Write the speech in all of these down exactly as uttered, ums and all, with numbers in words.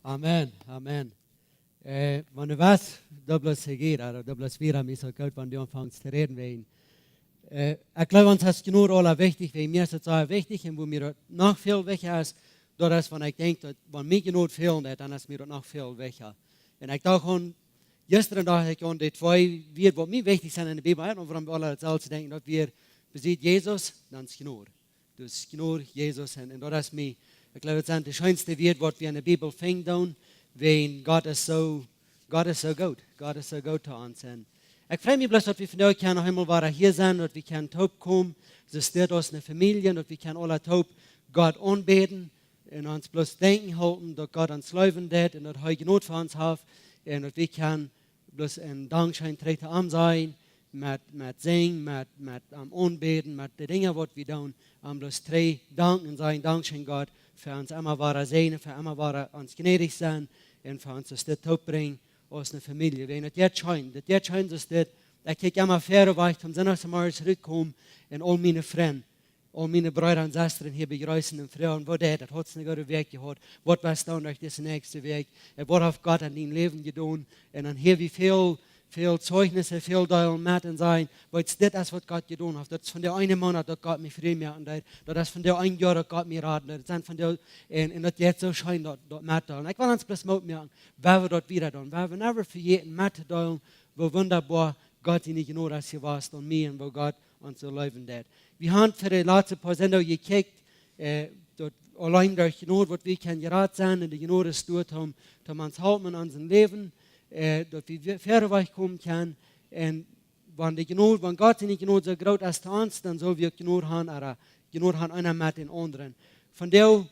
Amen, amen. Äh, wan du west, dobbelt segir, oder dobbelt wieder, mie es uk goot, wan du aunfangst to räden wäajen. Äh, ekj jleew, ons es Jnod aula wichtich, wäajen mie es et sea wichtich, un woo mie daut noch väl wichtja es, daut es, wan ekj denkj, daut, wan mie Jnod fält, dan es mie daut noch väl wichtja. Un ekj docht aun, jistren docht ekj aun dee twee Wieed, waut mie wichtich sent enne Bibel, un wuarom wie aula daut selwje denkjen, daut wie besied Jesus, dan es Jnod. Dus Jnod, Jesus, un, un daut es mie, ekj jleew, daut sent de scheenste Wieed, waut wie enne Bibel finjen doonen, wäajen Gott es soo, Gott es soo goot. Gott es soo goot to ons. Un ekj frei mie bloos, daut wie vondoag kjennen noch eemol wada hia sennen, daut wie kjennen toopkomen, soo aus dit aus eene Famielje, daut wie kjennen aula toop Gott aunbäden un ons bloos denkjen hoolen, daut Gott ons leewen deit un daut hee Jnod fa ons haft un daut wie kjennen bloos een Dankscheen trigj to am sajen, met, met sinjen, met, met am aunbäden, met de Dinja, waut wie doonen, am bloos trigj danken un sajen: Dankscheen, Gott, fa ons emma wada säajnen, fa emma wada ons jnädich sennen un fa ons daut dit toopbrinjen aus eene Famielje. Wäajen daut jeit scheen, daut jeit scheen, soo aus dit, ekj kjikj emma wieda wajch, toom Sindach zemorjes rutkomen un aul miene Frind, aul miene Breeda un Sestren hia bejreessen un froagen: Woo jeit et? Hast du eene goode Wäakj jehaut? Waut woascht du doonen derch dise näakjste Wäakj? Un waut haft Gott en dien Läwen jedonen? Un dan hia wie väl, väl Zeijnisse, väl deelen met un sajen: Weetst, dit es, waut Gott jedonen haft. Daut es von dän eenen Moonat, daut Gott mie frie moaken deed. Daut es von dän eenen Joa, daut Gott mie raden deed. Daut sent von dän, un, un daut jeit soo scheen, daut, daut met to deelen. Ekj well ons bloos Moot moaken, wan wie daut wieda doonen, wan wie never vejäten met to deelen, woo wundaboa Gott siene Jnod es jewast aun mie un woo Gott ons soo leewen deit. Wie haben fa de latste poa Sindach jekjikjt, äh, daut auleen derch Jnod, waut wie kjennen jerat sennen, un de Jnod es doa, toom, toom ons halpen en onsen Läwen, äh, daut wie wieda wajch komen kjennen. Un wan de Jnod, wan Gott siene Jnod soo groot es to ons, dan sell wie uk Jnod haben, ooda Jnod haben eena met dän aundren. Vondoag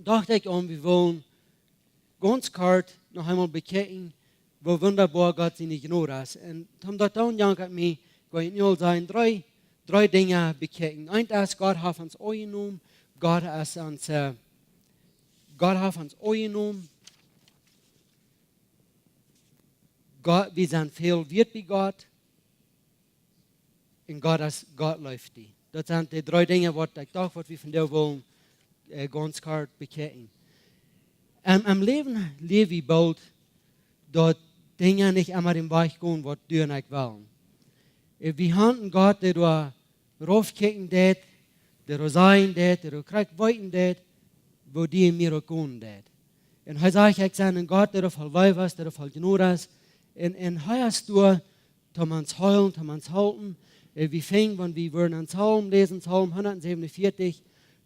docht ekj aun, wie wellen gaunz kort noch eemol bekjikjen, woo wundaboa Gott siene Jnod es. Un toom daut doonen, jankat mie, ekj well nu aul sajen, dree, dree Dinja bekjikjen. Eent es, Gott haft ons aunjenomen, Gott es ons, äh, Gott haft ons aunjenomen, Gott, wie sent väl wieet bie Gott, un Gott es, Gott leeft die. Daut sent de dree Dinja, waut ekj docht, waut wie vondoag wellen, äh, gaunz kort bekjikjen. Em, em Läwen läw wie boolt, daut Dinja nich emma dän Wajch gonen, waut du un ekj wellen. Äh, wie haben eenen Gott, dee doa raufkjikjen deit, dee doa sajen deit, dee doa krakjt weeten deit, woo die un mie uk gonen deit. Un hee sajcht: Ekj sie een Gott, dee doa voll Leew es, dee doa voll Jnod es. Un, un hee es doa, toom ons heelen, toom ons halpen. Äh, wie finjen, wan wie wudden en Psalm läsen, Psalm hundatsäwenunvieetich,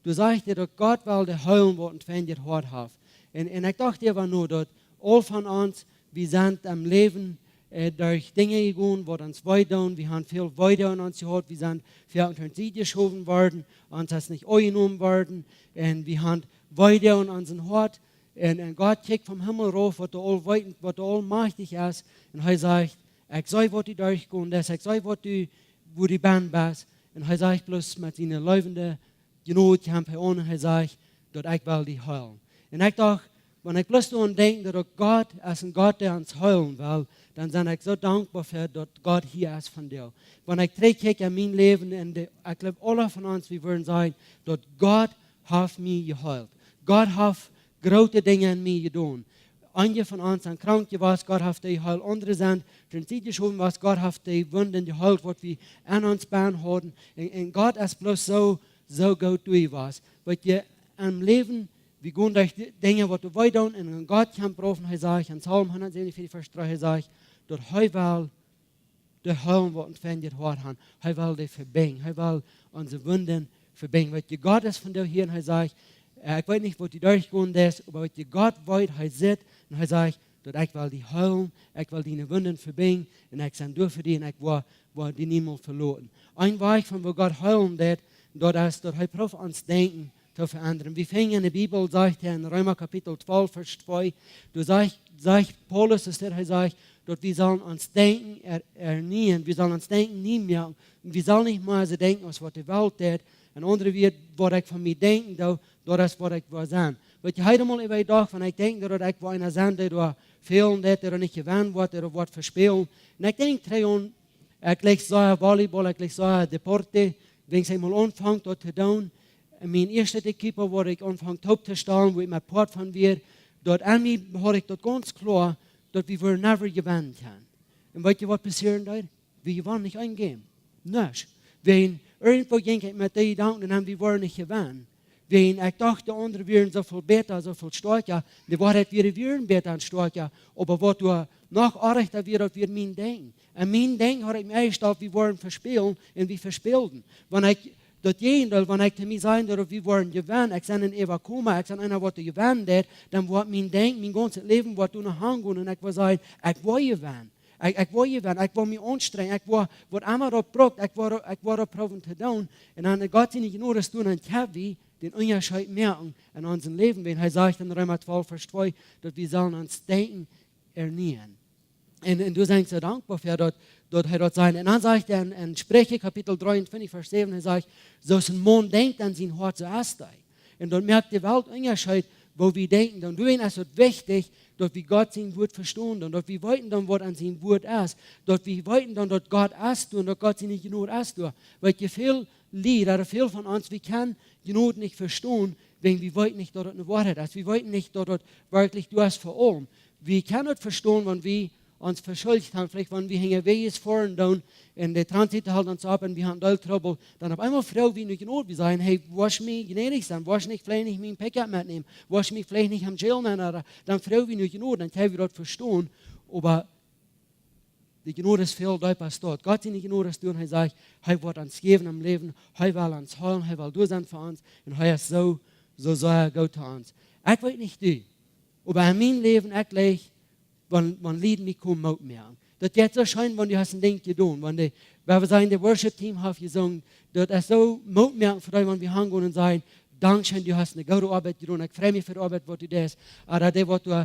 doa sajcht hee, daut Gott well dee heelen, waut een venjet Hoat haft. Un, un ekj docht hia wada no, daut aul von ons, wie sent em Läwen, äh, derch Dinja jegonen, waut ons wee doonen. Wie haben väl Wee en ons jehaut, wie sent väl aun de Sied jeschowen worden, ons es nich aunjenomen worden. Un wie haben Wee en onsen Hoat. Un, un Gott kjikjt vom Himmel rauf, waut doa aul weetend, waut doa aulmajchtich es. Un hee sajcht: Ekj see, waut du derchjegonen best, ekj see, waut du, woo du best. Un hee sajcht bloos met siene leewende Jnod kjemt hee aun un hee sajcht, daut ekj well die heelen. Un ekj docht, wan ekj bloos doaraun denkj, daut uk Gott es een Gott, dee ons heelen well, dan sie ekj soo dankboa fa, daut Gott hia es vondoag. Wan ekj trigjkjikj en mien Läwen, un de, ekj jleew, aule von ons, wie wudden sajen, daut Gott haft mie jeheelt. Gott haft groote Dinja en mie jedonen. Eenje von ons sent krank jewast, Gott haft dee jeheelt, aundre sent aun de Sied jeschowen worden, Gott haft dee Wunden jeheelt, waut wie aun ons bennen hauden. Un, un Gott es bloos soo, soo goot doa jewast. Weetst, em Läwen, wie gonen derch de Dinja, waut doa wee doonen, un Gott kjemt rauf un hee sajcht, en Psalm hundatsäwenunvieetich, Varsch dree, hee sajcht, daut hee well dee heelen, waut een venjet Hoat haben. Hee well dee vebinjen. Hee well onse Wunden vebinjen. Weetst, Gott es vondoag hia un hee sajcht, äh, ekj weet nich, waut du derchjegonen best, oba weetst, Gott weet, hee sitt un hee sajcht, daut ekj well die heelen, ekj well diene Wunden vebinjen un ekj sie doa fa die un ekj woa, woa die niemols veloten. Een Wajch von woo Gott heelen deit, daut es, daut hee prooft ons Denkjen to veendren. Wie finjen en de Bibel, sajcht hee en Reema Kapitel twalf, Varsch twee, doa sajcht, sajcht Paulus, es daut hee sajcht, daut wie sellen ons Denkjen er-, ernieen, wie sellen ons Denkjen nie moaken, un wie sellen nich mea soo denkjen aus waut de Welt deit. En aundre Wieed, waut ekj von mie denkjen doo, daut es waut ekj woa sennen. Weetst, hee haud mol äwa jedocht, wan ekj denkj, daut ekj woa eena sennen, dee doa fälen deit, dee doa nich jewennen woat, dee doa woat vespälen. Un ekj denkj trigj aun, ekj leew sea Volleyball, ekj leew sea Deporte, wan ekj mol aunfunk daut to doonen. Un mien ieeschtet Equipo, waut ekj aunfunk toop to stalen, wua ekj met Poat von wia, daut aun mie haud ekj daut gaunz kloa, daut wie wudden never jewennen kjennen. Un weet jie waut passieren deed? Wie jewonnen nich een Game. Nuscht. Wäajen irjentwoo jinkj ekj met dee Jedanken un dan wie wudden nich jewennen. Wäajen ekj docht, de aundre wieren soo väl bäta, soo väl stoakja. De Woarheit wia, wie wieren bäta un stoakja. Oba waut doa noch oajchta wia, daut wia mien Denkjen. Un mien Denkjen haud ekj mie enjestalt, wie wudden vespälen un wie vespälden. Wan ekj daut Jäajendeel, wan ekj to mie säd, daut wie wudden jewennen, ekj sie een Äwakoma, ekj sie eena, waut jewennen deed, dan wudd mien Denkjen, mien gaunzet Läwen wudd doa no hangonen un ekj wudd sajen, ekj well jewennen. Ekj, ekj well jewennen, ekj well mie aunstrenjen, ekj well waut emma daut brukt, ekj well, ekj well daut proowen to doonen. Un dan Gott siene Jnod es doa, dan kjenn wie dän Unjascheet moaken en onsen Läwen. Wan hee sajcht en Reema twalf, Varsch twee, daut wie sellen ons Denkjen ernieen. Un, un doa sie ekj soo dankboa fa daut, daut hee daut säd. Un dan sajcht hee en, en Spricha Kapitel dreeuntwintich, Varsch säwen, hee sajcht, soo aus een Maun denkjt en sien Hoat, soo es hee. Un daut moakt de Welt Unjascheet, woo wie denkjen. Dan doawäajen es et wichtich, daut wie Gott sien Wuat vestonen, dan daut wie weeten dan, waut en sien Wuat es, daut wie weeten dan, daut Gott es doa un daut Gott siene Jnod es doa. Wiels väl Lied, ooda väl von ons, wie kjennen Jnod nich vestonen, wäajen wie weeten nich, daut et eene Woarheit es. Wie weeten nich, daut et werkjlich doa es fa aulem. Wie kjennen et vestonen, wan wie ons veschuldicht haben, veleicht wan wie hinjawäajes foaren doonen un de Transita halden ons opp un wie haben doll Trubbel, dan opp eemol froag wie no Jnod, wie sajen, hey, wurscht mie jnädich sennen, wurscht nich veleicht nich mien Pickup metnämen, wurscht mie veleicht nich em Jail nämen, ooda dan froag wie no Jnod, dan kjenn wie daut vestonen. Oba de Jnod es väl deepa aus daut. Gott siene Jnod es doa, hee sajcht, hee woat ons jäwen em Läwen, hee well ons heelen, hee well doa sennen fa ons un hee es soo, soo sea goot to ons. Ekj weet nich du, oba en mien Läwen, ekj leew, wan, wan Lied mie komen Moot moaken. Daut jeit soo scheen, wan du hast een Dinkj jedonen, wan de, wan wie sajen, de Worship Team haft jesungen, daut es soo Moot moaken fa dee, wan wie hangonen un sajen, dankscheen, du hast eene goode Oabeit jedonen, ekj frei mie fa de Oabeit, waut du deist. Ooda dee, waut du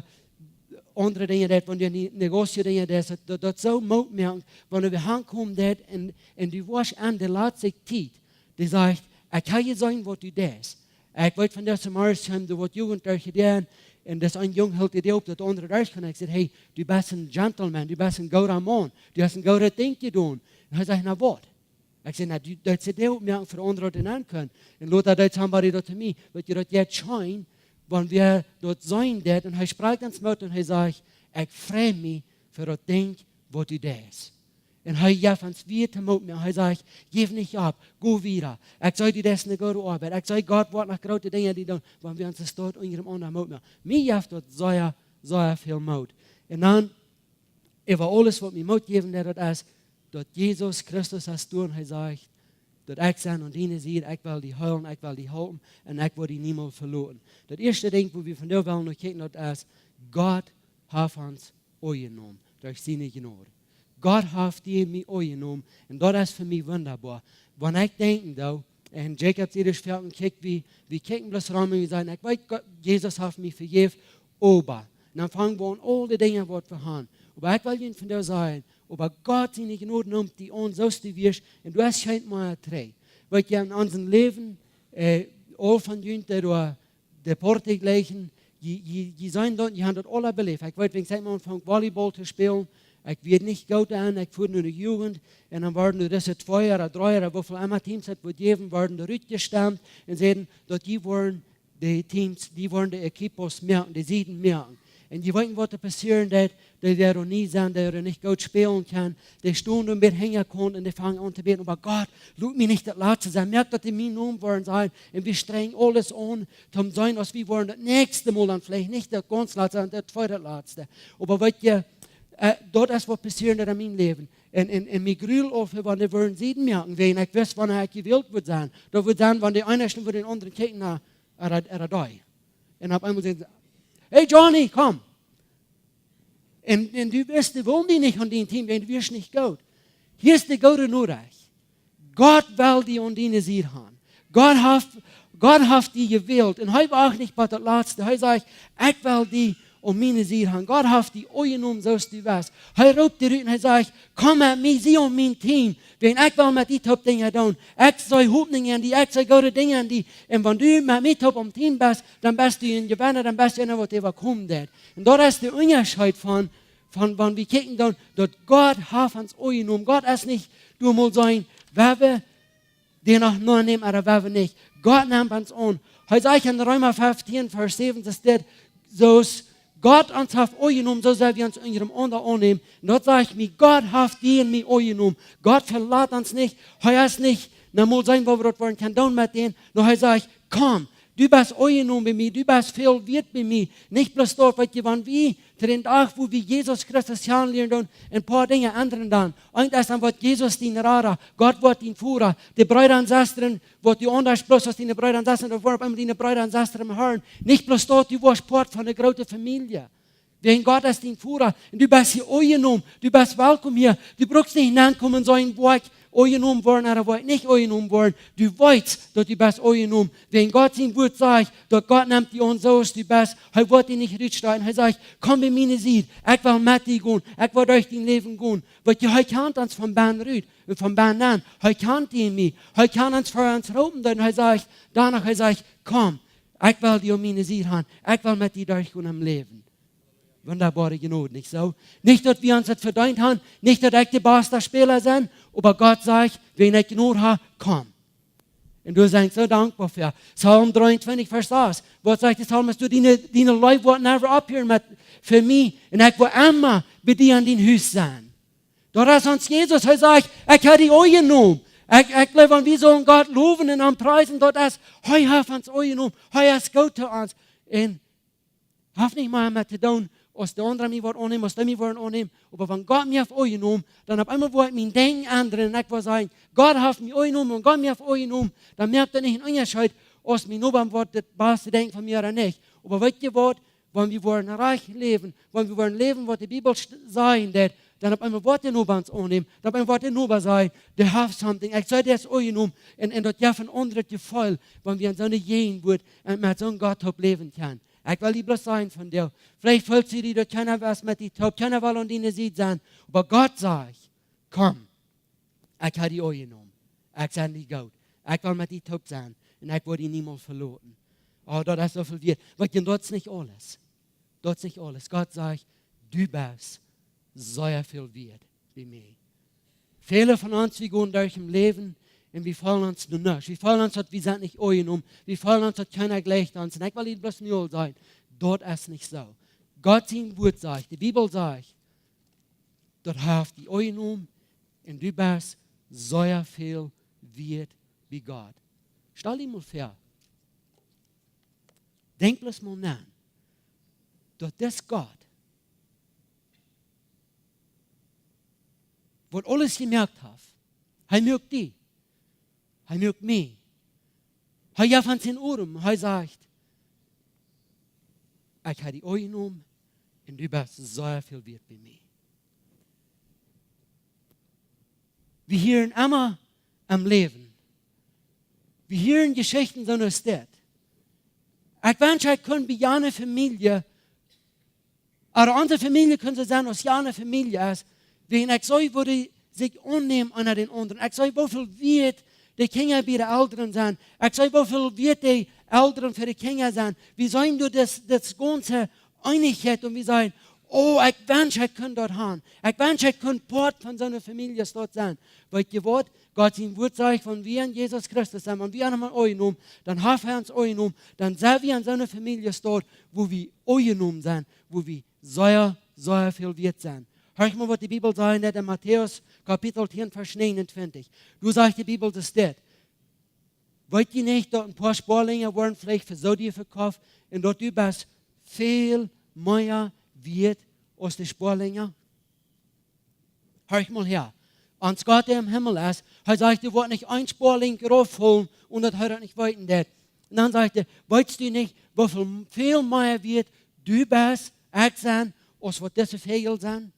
aundre Dinja deist, wan du ne-, Negocio Dinja deist, daut, daut, daut soo Moot moaken, wan wie hankomen deed un, un du woascht aun de latste Tiet, dee sajcht, ekj hab jeseenen, waut du deist. Ekj weet von dise Morjes, doa woat Jugend derchjedonen, un dis een Jung hilt de Däa op, daut de aundre derchkjeem. Ekj säd, hey, du best een Gentleman, du best een gooda Maun, du hast een goodet Dinkj jedonen. Un hee sajcht, na waut? Ekj säd, na, du, daut es de Däa opmoaken fa aundre, daut dee nenn kjennen. Un lota deed somebody daut to mie, weet jie, daut jeit scheen, wan wie daut seenen deed, un hee sprakjt ons Moot un hee sajcht, ekj frei mie fa daut Dinkj, waut du deist. Un hee jeft ons wada Moot, un hee sajcht, jeff nich opp, go wieda. Ekj see, du deist eene goode Oabeit. Ekj see, Gott woat noch groote Dinja doonen, wan wie ons soo unjarenaunda Moot moaken. Mie jeft daut sea, sea väl Moot. Un dan, äwa aules, waut mie Moot jeft, daut es, daut Jesus Christus es doa un hee sajcht, daut ekj sie aun diene Sied, ekj well die heelen, ekj well die halpen un ekj woa die niemols veloten. Daut ieeschte Dinkj, wua wie vondoag wellen no kjikjen, daut es, Gott haft ons aunjenomen derch siene Jnod. Gott haft die un mie aunjenomen un daut es fa mie wundaboa. Wan ekj denkj doa, un Jacob säd, daut es foaken, kjikj, wie, wie kjikjen bloos rom un wie sajen, ekj weet, Gott, Jesus haft mie vejäft, oba. Un dan fang wie aun, aul de Dinja, waut wie haben. Oba ekj well junt vondoag sajen, oba Gott siene Jnod nemt die aun, soo aus du best, un du hast kjeen mea trigj. Weet jie, en onsen Läwen, äh, aul von junt, dee doa de Poat jlikjen, jie, jie, jie sent doa, jie haben daut aula beläft. Ekj weet, wan ekj aunfunk Volleyball to spälen, ekj wia nich goot aun, ekj fua no de Jugend, un dan worden doa dise twee ooda dree ooda woo väl emma Teams et wudd jäwen, worden doa rutjestemt un säden, daut dee woaren de Teams, dee woaren de Equipos moaken, de Sieden moaken. Un jie weeten, waut doa passieren deed, dee doa nie sent, dee doa nich goot spälen kjennen, dee stunden een bät hinjaraun un dee fungen aun to bäden, oba Gott, lot mie nich daut latste sennen, moak daut dee mien Nomen woaren sajen, un wie strenjen aules aun, toom seenen, aus wie woaren daut näakjste Mol dan veleicht nich daut gaunz latste, daut tweede latste. Oba weet jie, äh, daut es, waut passieren deed en mien Läwen. Un, un, un mie grul aul, wan dee wudden Sieden moaken, wan ekj wist, wanea ekj jewält wudd sennen. Daut wudd sennen, wan de eena wudd dän aundren kjikjen, na, ooda, ooda dee. Un opp eemol säden see, hey Johnny, komm. Un, un du wist, dee wullen die nich aun dien Team, wan du wieescht nich goot. Hia es de goode Norecht. Gott well die aun diene Sied haben. Gott haft, Gott haft die jewält. Un hee wacht nich bat daut latste. Hee sajcht, ekj well die aun miene Sied haben. Gott haft die aunjenomen, soo aus du best. Hee roopt die rut un hee sajcht, komm met mie, sie aun mien Team. Wan ekj well met die toop Dinja doonen. Ekj see Hopninj en die, ekj see goode Dinja en die. Un wan du met mie toop aum Team best, dan best du een Jewenna, dan best du eena, waut äwakomen deit. Un daut es de Unjascheet von, von, wan wie kjikjen dan, daut Gott haft ons aunjenomen. Gott es nich, du motst sennen, wan wie dän noch aunnämen ooda wan wie nich. Gott nemt ons aun. Hee sajcht en Reema feftieen, Varsch säwen, daut steit, soo aus Gott ons haft aunjenomen, soo sell wie ons unjarenaunda aunnämen. Un daut sajcht mie, Gott haft die un mie aunjenomen. Gott velat ons nich. Hee es nich, na mol seenen, woo wie daut woaren kjennen doonen met dän. Nä, hee sajcht, komm, du best aunjenomen bie mie, du best väl wieet bie mie. Nich bloos daut, waut je, wan wie to dän Dach, wua wie Jesus Christus kjanen lieren doonen, een poa Dinja endren dan. Eent es dan, woat Jesus dien Rada, Gott woat dien Voda, de Breeda un Sestren, woat die aundasch bloos aus diene Breeda un Sestren, daut woaren opp eemol diene Breeda un Sestren em Harn. Nich bloos daut, du woascht Poat von de groote Famielje. Wäajen Gott es dien Voda un du best hia aunjenomen, du best welkom hia. Du brukst nich nenkomen un sajen, woa ekj aunjenomen woaren ooda woa ekj nich aunjenomen woaren. Du weetst, daut du best aunjenomen. Wäajen Gott sien Wort sajcht, daut Gott nemt die aun, soo aus du best. Hee woat die nich rutstoten. Hee sajcht, komm bie miene Sied. Ekj well met die gonen. Ekj well derch dien Läwen gonen. Weetst du, hee kjant ons von bennen rut un von bennen nenn. Hee kjant die un mie. Hee kaun ons fa ons roopen. Dan hee sajcht, doano, hee sajcht, komm, ekj well die aun miene Sied haben. Ekj well met die derchgonen em Läwen. Wundaboare Jnod, nich soo? Nich, daut wie ons daut vedeent haben, nich, daut ekj de baste Späla sie, oba Gott sajcht, wan ekj Jnod hab, komm. Un doa sie ekj soo dankboa fa. Psalm dreeuntwintich, Varsch sas. Waut sajcht de Psalmist? Du, diene, diene Leew woat never opphieren met, fa mie. Un ekj woa emma bie die aun dien Hus sennen. Daut es ons Jesus. Hee sajcht, ekj hab die aunjenomen. Ekj, ekj jleew, wan wie sellen Gott lowen un am priesen, daut es, hee haft ons aunjenomen. Hee es goot to ons. Un haft nich mea met to doonen, aus de aundre mie woaren aunnämen, aus dee mie woaren aunnämen. Oba wan Gott mie haft aunjenomen, dan opp eemol woat mien Denkjen endren un ekj woa sajen, Gott haft mie aunjenomen un Gott mie haft aunjenomen, dan moakt daut nich een Unjascheet, aus mien Noba woat daut baste denkjen von mie ooda nich. Oba weetst du waut? Wan wie woaren rajcht läwen, wan wie woaren läwen, waut de Bibel st-, sajen deit, dan opp eemol woat de Noba ons aunnämen, dan opp eemol woat de Noba sajen, dee haft something, ekj saj, dee es aunjenomen, un, un daut jeft een aundret Jefeel, wan wie aun soone Jäajenwuat un met soon Gott toop läwen kjennen. Ekj well die bloos sajen von die. Veleicht feelst du die, daut kjeena es met die toop, kjeena well aun diene Sied sennen. Oba Gott sajcht, komm, ekj hab die aunjenomen. Ekj sie die goot. Ekj well met die toop sennen. Un ekj woa die niemols veloten. Oh, daut es soo väl wieet. Weetst du, daut es nich aules. Daut es nich aules. Gott sajcht, du best sea väl wieet bie mie. Väle von ons, wie gonen derch em Läwen un wie feelen ons nuscht. Wie feelen ons, daut wie sent nich aunjenomen. Wie feelen ons, daut kjeena jleicht ons. Un ekj well die bloos nu aul sajen, daut es nich soo. Gott sien Wort sajcht, de Bibel sajcht, daut hee haft die aunjenomen un du best sea väl wieet bie Gott. Stal die mol väa. Denkj bloos mol no. Daut dis Gott, waut aules jemoakt haft, hee moakt die. Hee moakt mie. Hee jeft ons een Odem. Hee sajcht, ekj hab die aunjenomen un du best sea väl wieet bie mie. Wie hieren emma em Läwen. Wie hieren Jeschichten soo aus dit. Ekj wensch, ekj kunn bie jane Famielje, ooda onse Famielje kunn soo sennen aus jane Famielje es, wäajen ekj see, woo dee sikj aunnämen eena dän aundren. Ekj see, woo väl wieet de Kjinja bie de Elren sent. Ekj see, woo väl wieet de Elren fa de Kjinja sent. Wie seenen doa dit, dit gaunze Eenichkjeit un wie sajen, oh, ekj wensch, ekj kunn daut haben. Ekj wensch, ekj kunn Poat von soone Famielje doa sennen. Weetst du waut? Gott sien Wort sajcht, wan wie aun Jesus Christus sent, wan wie aun am aunjenomen, dan haft hee ons aunjenomen, dan sent wie aun soone Famielje doa, wua wie aunjenomen sent, wua wie sea, sea väl wieet sent. Horch mol, waut de Bibel sajcht en Matäus Kapitel tieen, Varsch näajenuntwintich. Doa sajcht de Bibel daut dit. Weetst du nich, daut een poa Spoalinja woaren veleicht fa soo dea vekoft un daut du best väl mea wieet aus de Spoalinja? Horch mol häa. Ons Gott, dee em Himmel es, hee sajcht, doa woat nich een Spoalinj rauffaulen, onen daut hee daut nich weeten deit. Un dan sajcht hee, weetst du nich, woo väl, väl mea wieet du best, ekj sie, aus waut dise Väajel sent?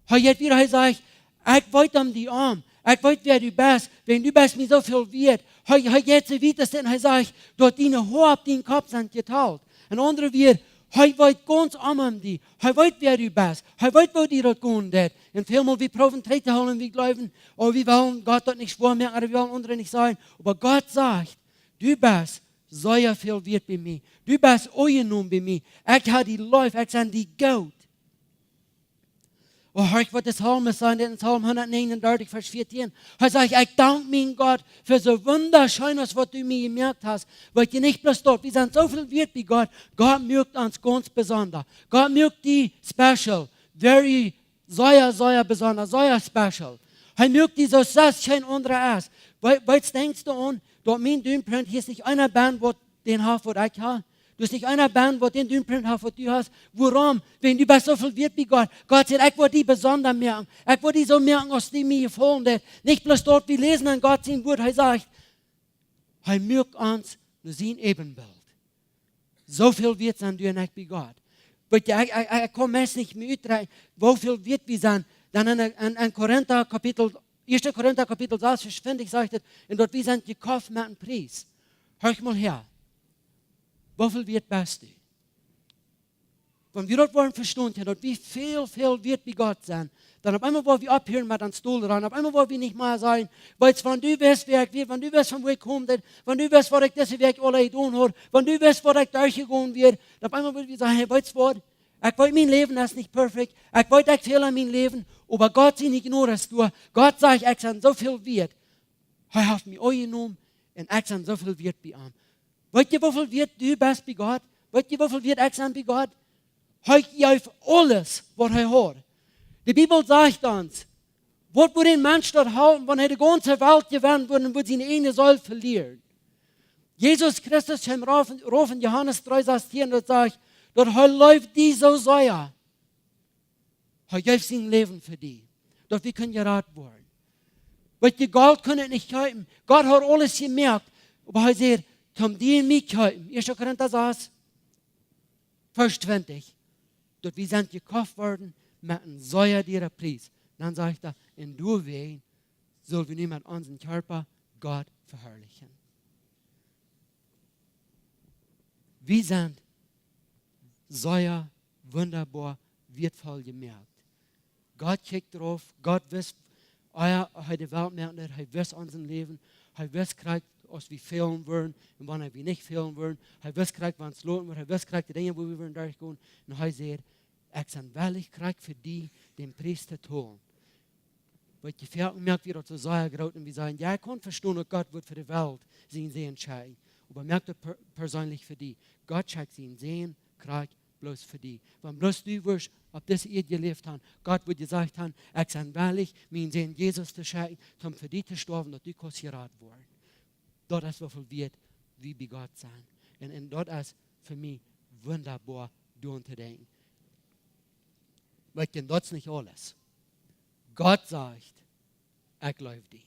Hee jeit wieda, hee sajcht, ekj weet om die aun. Ekj weet, wäa du best. Wäajen du best mie soo väl wieet. Hee, hee jeit soo wiet aus dit un hee sajcht, daut diene Hoa opp dien Kopp sent jetalt. En aundre Wieed, hee weet gaunz om, om die. Hee weet, wäa du best. Hee weet, woo die daut gonen deit. Un välmol, wie proowen trigj to hoolen, wie jleewen, oh, wie wellen Gott daut nich schwoa moaken, ooda wie wellen aundre nich sajen. Oba Gott sajcht, du best sea väl wieet bie mie. Du best aunjenomen bie mie. Ekj hab die leef, ekj sie die goot. Oh, horch waut de Psalmist sajcht en Psalm hundatnegenundartich, Varsch vieetieen. Hee sajcht: "Ekj dank mien Gott fa soo wundascheen aus waut du mie jemoakt hast." Weetst du, nich bloos daut, wie sent soo väl wieet bie Gott. Gott moakt ons gaunz besonda. Gott moakt die special. Very, sea, sea besonda, sea special. Hee moakt die soo aus kjeen aundra es. Wee-, weetst, denkjst du aun, daut mien Dumeprint hia es nich eena benn waut dän haft waut ekj hab? Du hast nich eena benn waut dän Dumeprint haft waut du hast. Wuarom? Wan du best soo väl wieet bie Gott. Gott sajcht: "Ekj woa die besonda moaken. Ekj woa die soo moaken aus die mie jefaulen deed." Nich bloos daut, wie läsen en Gott sien Wort, hee sajcht, hee moakt ons no sien Äbenbilt. Soo väl wieet sent du un ekj bie Gott. Weetst du, ekj, ekj, ekj kaun meist nich mea utdrekjen, woo väl wieet wie sent. Dan en, en, en Korinta Kapitel, ieeschte Korinta Kapitel sas, Varsch twintich sajcht et, un daut wie sent jekoft met een Pries. Horch mol häa. Woo väl wieet best du? Wan wie daut woaren vestonen, daut wie väl, väl wieet bie Gott sent, dan opp eemol woa wie opphieren met ons Stool rannen. Opp eemol woa wie nich mea sajen: "Weetst, wan du wist wäa ekj wia, wan du wist von wua ekj kom, wan du wist waut ekj dise Wäakj aula jedonen haud, wan du wist waut ekj derchjegonen wia." Dan opp eemol woa wie sajen: "Hey, weetst waut? Ekj weet, mien Läwen es nich perfekt. Ekj weet, ekj fäl en mien Läwen. Oba Gott siene Jnod es doa. Gott sajcht, ekj sie soo väl wieet. Hee haft mie aunjenomen un ekj sie soo väl wieet bie am." Weetst du, woo väl wieet du best bie Gott? Weetst du, woo väl wieet ekj sie bie Gott? Hee jeef aules waut hee haud. De Bibel sajcht ons, waut wudd een Mensch daut haben, wan hee de gaunze Welt jewennen wudd un wudd siene eejne Seel velieren? Jesus Christus kjeem rauf, rauf en Johanes dree sastieen, daut sajcht, daut hee leeft die soo sea. Hee jeef sien Läwen fa die, daut wie kunnen jerat woaren. Weetst du, Golt kunn et nich kjeepen. Gott haud aules jemoakt. Oba hee säd, toom die un mie kjeepen. Ieeschte Korinta sas, Varsch twintich. Daut wie sent jekoft worden met een sea diera Pries. Dan sajcht hee, un doawäajen sell wie nu met onsen Kjarpa Gott veharlichen. Wie sent sea wundaboa, wieetvoll jemoakt. Gott kjikjt doaropp, Gott wist, ea hee de Welt moakt, hee wist onsen Läwen, hee wist krakjt aus wie fälen wudden un wanea wie nich fälen wudden, hee wist krakjt wan et loten wudd, hee wist krakjt de Dinja wua wie wudden derchgonen. Un hee säd, ekj sie wellich krakjt fa die dän Pries to tolen. Weetst du, foaken moak wie daut soo sea groot un wie sajen, jo, ekj kaun vestonen daut Gott wudd fa de Welt sienen Sän schekjen. Oba moak daut per-, perseenlich fa die. Gott schekjt sienen Sän krakjt bloos fa die. Wan bloos du wurscht opp dise Ieed jeläft haben, Gott wudd jesajcht haben, ekj sie wellich, mienen Sän Jesus to schekjen, toom fa die to stoawen, daut du kaust jerat woaren. Daut es woo väl wieet wie bie Gott sent. Un, un daut es fa mie wundaboa, doaraun to denkjen. Weetst du, daut es nich aules. Gott sajcht, ekj leew die.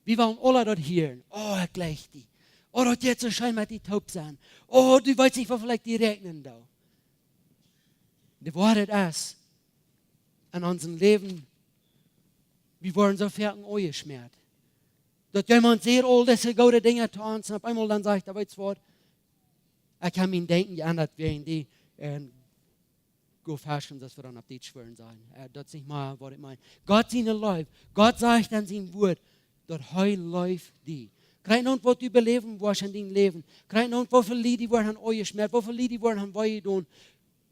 Wie wellen aula daut hieren. Oh, ekj leew die. Oh, daut jeit soo scheen met die toop sennen. Oh, du weetst nich woo väl ekj die räakjnen doo. De Woarheit es, en onsen Läwen, wie woaren soo foaken aunjeschmäat. Daut jemaunt sajcht aul dise goode Dinja to ons un opp eemol dan sajcht hee, weetst du waut, ekj hab mien Denkjen jeendat wäajen die un go fashion, daut wie dan opp Dietsch wudden sajen. Ä, daut es nich mea waut ekj meen. Gott siene Leew. Gott sajcht en sien Wort, daut hee leeft die. Krakjt nu waut du beläwen woascht en dien Läwen. Krakjt nu woo väl Lied die woaren aunjeschmäat, woo väl Lied die woaren wee jedonen.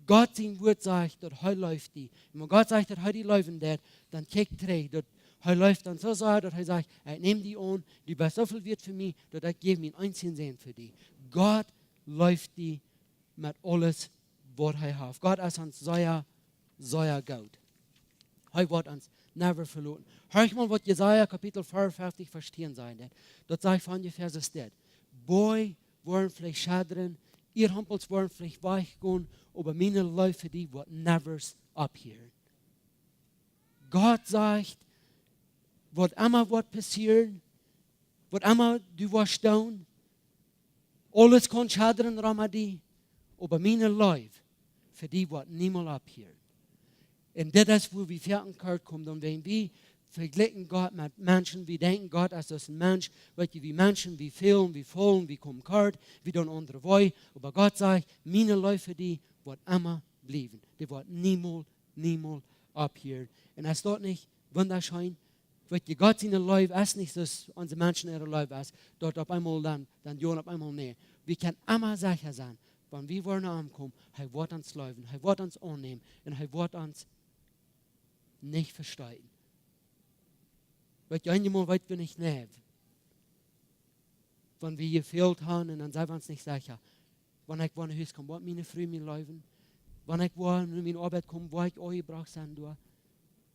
Gott sien Wort sajcht, daut hee leeft die. Un wan Gott sajcht, daut hee die leewen deit, dan kjikj trigj, daut hee leeft die soo sea, daut hee sajcht, ekj näm die aun, du best soo väl wieet fa mie, daut ekj jäw mienen eensjen Sän fa die. Gott leeft die met aules waut hee haft. Gott es ons sea, sea goot. Hee woat ons never veloten. Horch mol waut Jesaja Kapitel veeaunfeftich Varsch tieen sajcht. Daut sajcht von de Varsch dit: Boaj woaren veleicht scheddren, Ieedhumpels woaren veleicht wajchgonen, oba miene Leew fa die woat never opphieren. Gott sajcht, waut emma woat passieren, waut emma du woascht doonen, aules kaun scheddren rom die, oba miene Leew fa die woat niemols opphieren. Un dit es wua wie foaken kort komen, dan wan wie vejlikjen Gott met Menschen, wie denkjen Gott es aus een Mensch, weetst du, wie Menschen, wie fälen, wie faulen, wie komen kort, wie doonen aundre wee, oba Gott sajcht, miene Leew fa die woat emma bliewen, dee woat niemols, niemols opphieren. Un es daut nich wundascheen? Weetst du, Gott siene Leew es nich soo aus onse Menschen äare Leew es, daut opp eemol dan, dan jo, opp eemol nä. Wie kjennen emma secha sennen, Wan wie woaren aunkomen, hee woat ons leewen, hee woat ons aunnämen un hee woat ons nich vesteeten. Weet jie, eenjemol weet wie nich nä, wan wie jefält haben un dan sent wie ons nich secha. Wan ekj woa no Hus komen, woat miene Fru mie leewen? Wan ekj woa no miene Oabeit komen, woa ekj aunjebrocht sennen doa?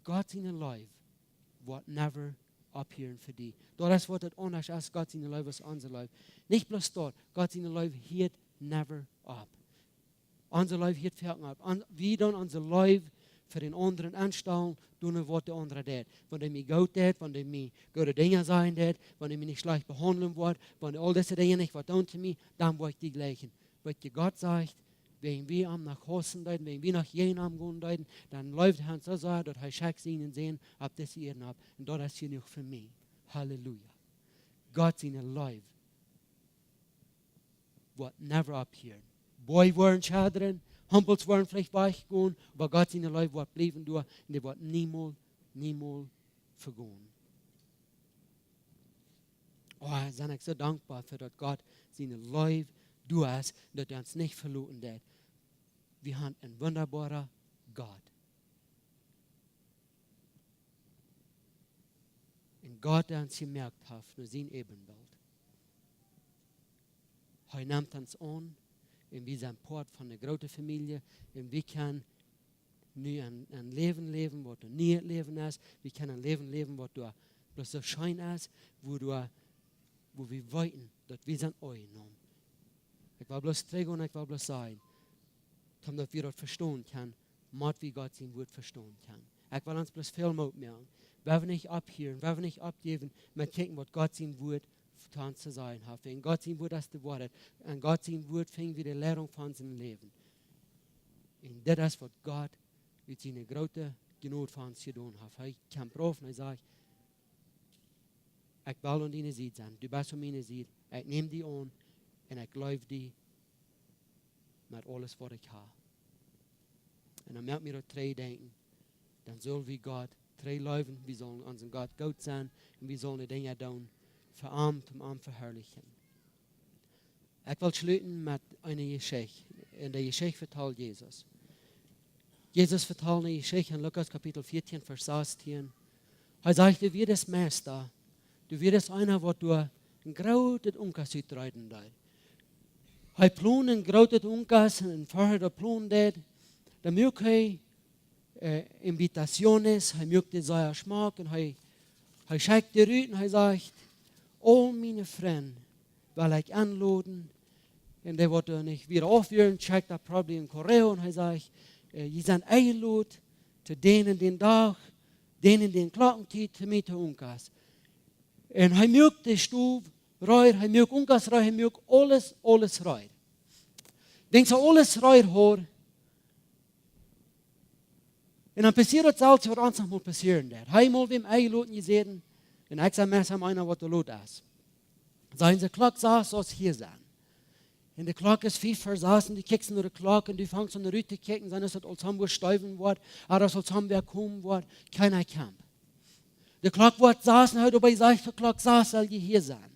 Gott siene Leew woat never opphieren fa die. Daut es waut daut aundasch es, Gott siene Leew aus onse Leew. Nich bloos daut, Gott siene Leew hieet never opp. Onse Leew hieet foaken opp. Wie doonen onse Leew fa dän aundren aunstalen, doonen waut de aundra deit. Wan dee mie goot deit, wan dee mie goode Dinja sajen deit, wan dee mie nich schlajcht behaundlen woat, wan dee aul dise Dinja nich waut doonen to mie, dan woa ekj dee jlikjen. Weet jie, Gott sajcht, wan wie am noch hausen deeden, wan wie noch jäajen am gonen deeden, dan leeft hee ons soo sea, daut hee schekjt sienen Sän opp dise Ieed opp. Un daut es jenuach fa mie. Halleluja. Gott siene Leew woat never opphieren. Boaj woaren schaddren, Humpels woaren veleicht wajchgonen, oba Gott siene Leew woat bliewen doa un dee woat niemols, niemols vegonen. Oh, sie ekj soo dankboa fa daut Gott siene Leew doa es, daut hee ons nich veloten deit. Wie haben een wundaboara Gott. Een Gott, dee ons jemoakt haft no sien Äbenbilt. Hee nemt ons aun un wie sent Poat von de groote Famielje un wie kjennen nu een, een Läwen läwen, waut een nieet Läwen es. Wie kjennen een Läwen läwen, waut doa bloos soo scheen es, wua doa, wua wie weeten, daut wie sent aunjenomen. Ekj well bloos trigj un ekj well bloos sajen, daut wie daut vestonen kjennen, mott wie Gott sien Wort vestonen kjennen. Ekj well ons bloos väl Moot moaken. Wie woaren nich opphieren, wie woaren nich oppjäwen, mau kjikjen, waut Gott sien Wort to ons to sajen haft. Un Gott sien Wort es de Woarheit. Un Gott sien Wort finjen wie de Leidunk fa ons Läwen. Un dit es waut Gott ut siene groote Jnod fa ons jedonen haft. Hee kjemt rauf un hee sajcht: "Ekj well aun diene Sied sennen. Du best aun miene Sied. Ekj näm die aun un ekj leew die met aules waut ekj hab." Un dan moakt mie daut trigj denkjen, dan sell wie Gott trigj leewen, wie sellen onsen Gott goot sennen un wie sellen de Dinja doonen fa am, om am veharlichen. Ekj well schluten met eene Jeschicht. Un de Jeschicht vetalt Jesus. Jesus vetalt eene Jeschicht en Lukas Kapitel vieetieen, Varsch sastieen. Hee sajcht: "Du wieescht Meista, du wieescht eena, waut doa een grootet Unkas utreiden deed." Hee plond een grootet Unkas un ea hee daut plonen deed, dan muak hee, äh, invitaciones, hee muak dee sea schmock un hee, hee schekjt dee rut un hee sajcht: "Aul miene Frind well ekj enloden." Un dee woat doa nich wieda aufhieren, schekjt daut probably een correo un hee sajcht: "Äh, jie sent enjelot to dän un dän Dach, dän un dän Klockentiet, to mie to Unkas." Un hee muak de Stow reed, hee muak Unkas reed, hee muak aules, aules reed. Wan hee aules reed haud, un dan passieet daut selwje, waut ons noch mol passieren deed. Hee mol wia enjeloden jeseenen, un ekj sie meist eena, waut to lot es. Sent see Klock sass, aus hia sennen. Un de Klock es fief ver sass, un du kjikjst no de Klock, un du fangst aun rut to kjikjen, sent es daut aul somewhere stowen woat, ooda es aul somewhere komen woat, kjeena kjemt. De Klock woat sass, un hee doabie sajcht: "Ver Klock sass sell jie hia sennen."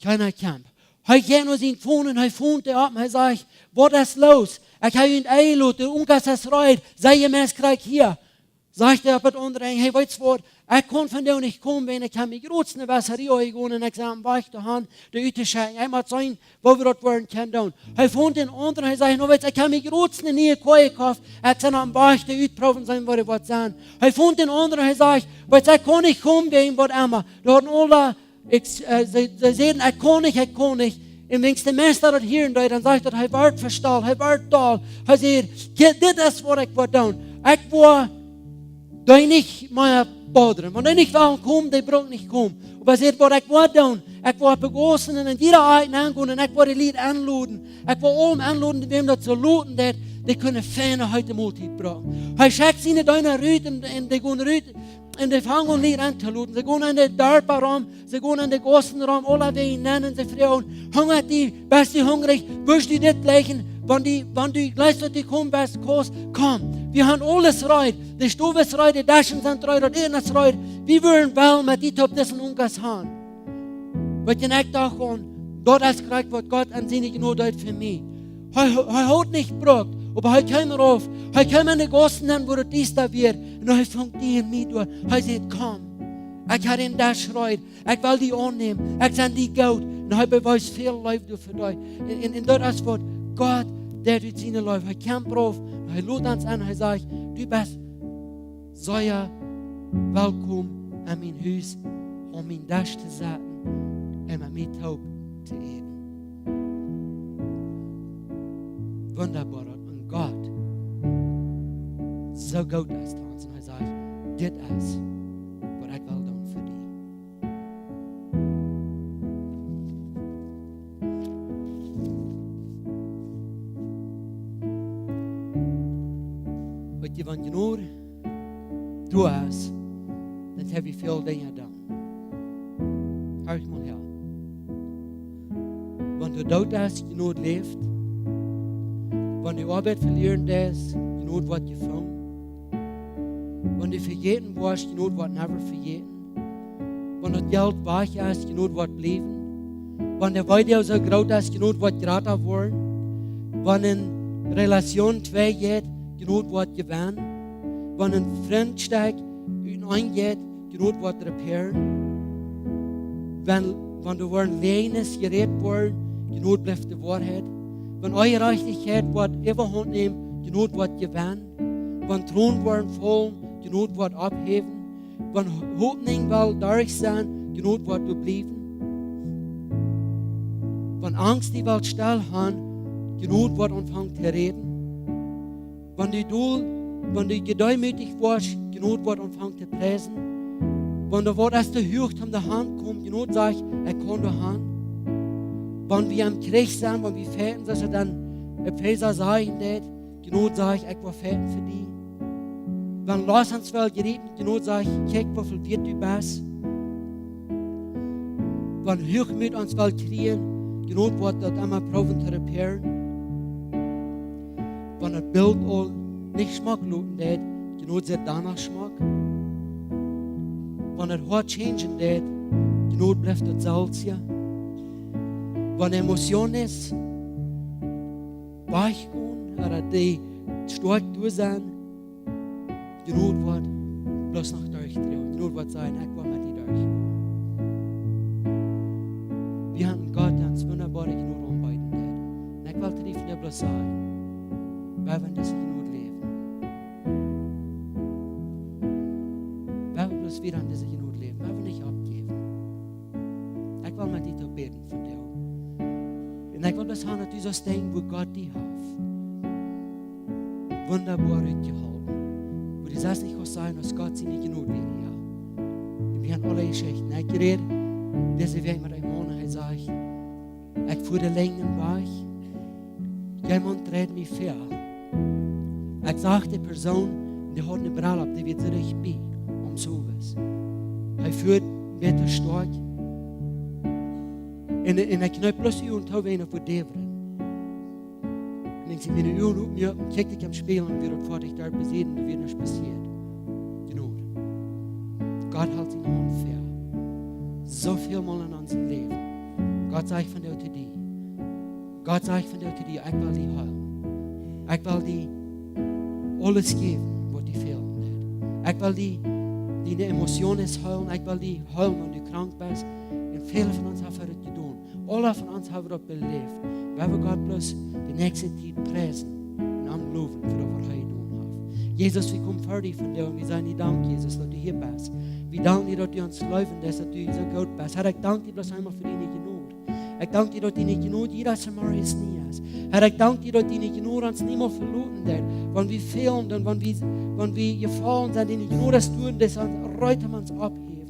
Kjeena kjemt. Hee jeit no sien Phone un hee font dee opp un hee sajcht: "Waut es loos? Ekj hab junt enjelot, de Unkas es reed, sie jie meist krakjt hia?" Sajcht dee opp daut aundre Enj: "Hee, weetst waut, ekj kaun vondoag nich komen, wiels ekj hab mie groots ne Wäscharie aunjegonen un ekj sie aum Wajch doahan, dee uttoschekjen. Ekj mott seenen, woo wie daut woaren kjennen doonen." Hee font dän aundren, hee sajcht: "Nu weetst, ekj hab mie groots ne niee Koa jekoft, ekj sie aum Wajch, dee uttoproowen, seenen, woo dee woat sennen." Hee font dän aundren, hee sajcht: "Weetst, ekj kaun nich komen, wäajen waut emma." Dee hauden aula, ekj, äh, see, see säden: "Ekj kaun nich, ekj kaun nich." Un wan de Meista daut hieed, dan sajcht daut, hee wort vestalt, hee wort doll. Hee säd: "Dit, dit es waut ekj woa doonen. Ekj woa dee nich mea bodren. Wan dee nich wellen komen, dee bruken nich komen. Oba see, waut ekj woa doonen, ekj woa opp de Gaussen un en jieda Ekj nenn gonen un ekj woa de Lied enloden. Ekj woa aulem enloden, wäm daut soo loten deit, dee kjennen feine heete Moltiet bruken." Hee schekjt siene Deena rut un, un dee gonen rut un dee fangen aun Lied enloden. See gonen en de Darpa rom, see gonen en de Gaussen rom, aulawäajen nenn un see froagen: "Hungat die? Best du hungrich? Wurscht du dit jlikjen? Wan du, wan du jlikjst, daut du komen best, kost, komm. Wie haben aules reed. De Stow es reed, de Deschen sent reed, daut Äten es reed. Wie wudden well met die toop disen Unkas haben." Weetst, un ekj docht aun, daut es krakjt waut Gott en siene Jnod deed fa mie. Hee, hee haud nich jebrukt, oba hee kjeem rauf. Hee kjeem en de Gaussen nenn, wua daut diesta wia. Un hee funk die un mie doa. Hee säd: "Komm, ekj hab dän Desch reed. Ekj well die aunnämen. Ekj sie die goot." Un hee bewiest väl Leew doa fa die. Un, un, un daut es waut Gott deed ut siene Leew. Hee kjemt rauf un hee lot ons en. Hee sajcht: "Du best sea welkom en mien Hus, om mien Desch to sitten un met mie toop to äten." Wundaboa, daut een Gott soo goot es to ons un hee sajcht: "Dit es waut ekj well doonen fa die." Weet jie, wan Jnod doa es, dan hab wie väl Dinja doonen. Horch mol häa. Wan doa Doot es, Jnod läft. Wan du Oabeit velieren deist, Jnod woat jefungen. Wan du vejäten woascht, Jnod woat never vejäten. Wan daut Jelt wajch es, Jnod woat bliewen. Wan de Weedoag soo groot es, Jnod woat jrata woaren. Wan eene Relation twei jeit, Jnod woat jewennen. Wan eene Frintschop uteneen jeit, Jnod woat reparieren. Wan, wan doa woaren Läajes jerät woaren, Jnod blift de Woarheit. Wan Onjerajchtichkjeit woat Äwahaunt nämen, Jnod woat jewennen. Wan Tronen woaren faulen, Jnod woat ophäwen. Wan Hopninj well derch sennen, Jnod woat doa bliewen. Wan Angst die well stell haben, Jnod woat aunfangen to räden. Wan du dol, wan du jedeemootijcht woascht, Jnod woat aunfangen to priesen. Wan doa waut es to huach om de Haunt kjemt, Jnod sajcht: "Ekj kaun doa han." Wan wie aum Kjrich sent, wan wie fechten, soo aus et dan Efeesa sajen deed, Jnod sajcht: "Ekj well fechten fa die." Wan Lost ons well jriepen, Jnod sajcht: "Kjikj, woo väl wieet du best." Wan Huachmoot ons well kjrieen, Jnod woat daut emma proowen to reparieren. Wan daut Bilt aul nich schmock loten deit, Jnod sitt dan noch schmock. Wan daut Hoat changen deit, Jnod blift daut selwje. Wan Emotionen wajchgonen, ooda dee stoakj doa sent, Jnod woat bloos noch derchdroagen. Jnod woat sajen: "Ekj well met die derchgonen." Wie haben een Gott, dee ons wundaboare Jnod aunbeeden deit. Un ekj well to die vondoag bloos sajen: Wie wellen dise Jnod läwen. Wie wellen bloos wieda en dise Jnod läwen. Wie wellen nich oppjäwen. Ekj well met die toop bäden vondoag. Un ekj well bloos han, daut du saust denkjen, woo Gott die haft wundaboa rutjeholpen. Woo du saust nich kjennen sajen, aus Gott siene Jnod wia, jo. Un wie haben aule Jeschichten. Ekj räd dise Wäakj met een Maun, hee sajcht: "Ekj fua de Lenj wajch. Jemaunt dreid mie väa. Ekj sach de Persoon, dee haud eene Brell opp, dee wia soo dicht bie, om soo waut. Hee fua bäta stoakj. Un, un ekj kjneep bloos de Uagen too, wan ekj wia däwren. Un ekj sie miene Uagen oppjemoakt un kjikj ekj em Spieejel un wia daut foadich doa bie sitt un doa wia nuscht passieet." Jnod. Gott helt siene Haunt väa. Soo väl mol en ons Läwen. Gott sajcht vondoag to die. Gott sajcht vondoag to die: "Ekj well die heelen. Ekj well die aules jäwen, waut die fält. Ekj well die, diene Emotionen heelen. Ekj well die heelen, wan du krank best." Un väle von ons haben daut jedonen. Aule von ons haben daut beläft. Wie wellen Gott bloos de näakjste Tiet priesen un am lowen fa daut, waut hee jedonen haft. Jesus, wie komen ver die vondoag un wie sajen die Dank, Jesus, daut du hia best. Wie danken die, daut du ons leewen deist, daut du soo goot best. Herr, ekj dank die bloos eemol fa diene Jnod. Ekj dank die, daut diene Jnod jieda Zemorjes nie es. Herr, ekj dank die, daut diene Jnod ons niemols veloten deit. Wan wie fälen un wan wie, wan wie jefollen sent, diene Jnod es doa, daut ons rut ons opphäwen.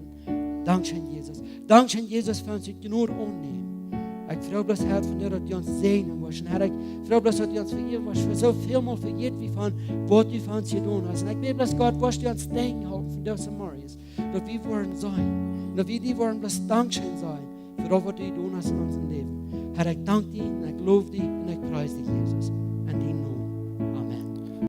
Dankscheen, Jesus. Dankscheen, Jesus, fa onse Jnod aunnämen. Ekj froag bloos, Herr, vondoag, daut du ons säajnen woascht. Herr, ekj froag bloos, daut du ons vejäwen woascht fa soo väl mol vejäten wie von waut du fa ons jedonen hast. Un ekj bäd bloos, Gott, woascht du ons denkjen halpen vondoag zemorjes, daut wie woaren sennen, daut wie die woaren bloos dankscheen sennen fa daut, waut du jedonen hast en ons Läwen. Herr, ekj dank die un ekj low die un ekj pries die, Jesus, en dienen Nomen.